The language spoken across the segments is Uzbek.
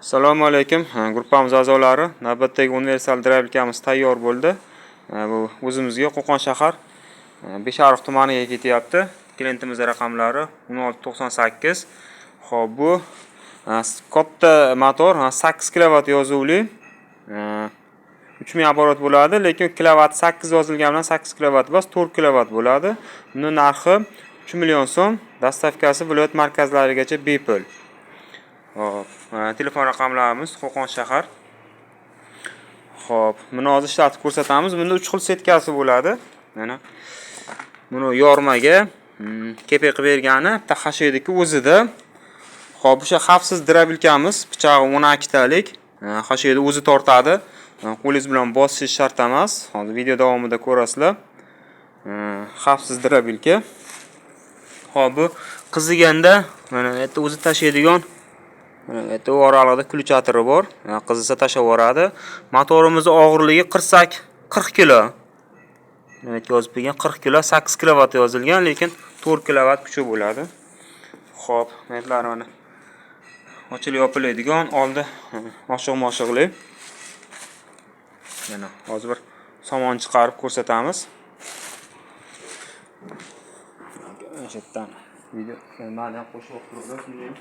Assalomu alaykum, gruppamiz a'zolari. Navbatdagi universal дробилка miz tayyor bo'ldi. Bu o'zimizga Qo'qon shahar Beshariq tumaniga ketyapti. Klientimiz raqamlari 1698. Xo'p, bu katta motor, 8 kilovat yozuvli. 3000 оборот bo'ladi, lekin kilovat 8 yozilgani bilan 8 kilovat emas, 4 kilovat bo'ladi. Buni narxi 3 million so'm, доставка si viloyat markazlarigacha bepul. Xo'p, telefon raqamlarimiz Qo'qon shahar. Xo'p, buni hozir ishlatib ko'rsatamiz. Bunda 3 xil setkasi bo'ladi. Mana buni yormaga kepak qilib bergani bitta xashaydiki o'zida. Xo'p, o'sha xavfsiz дробилка miz, pichog'i 12 talik, xashayni o'zi tortadi. Qo'lingiz bilan bosishingiz shart emas. Hozir video davomida ko'rasizlar. Xavfsiz дробилка. Xo'p, bu qiziganda mana bu yerda o'zi tashlaydigan, mana bu yerda oralig'ida включатор i bor. Qizisa tashlab yuboradi. Motorimiz og'irligi 48 40 kilo. Mana bu yerga yozib qo'ygan 40 kilo, 8 kilovat yozilgan, lekin 4 kilovat kuchi bo'ladi. Xo'p, bu mana ochilib yopiladigan, oldi oshiq-moshiqli. Mana hozir bir somon chiqarib ko'rsatamiz. Mana shu yerdan video mani ham qo'shib turibdi.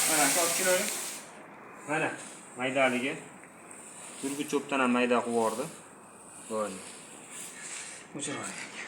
Mana sotchilar. Mana maydaligi. Surgi cho'pdan ham mayda qilib yubordi. Bo'ldi. O'chirib yuboring.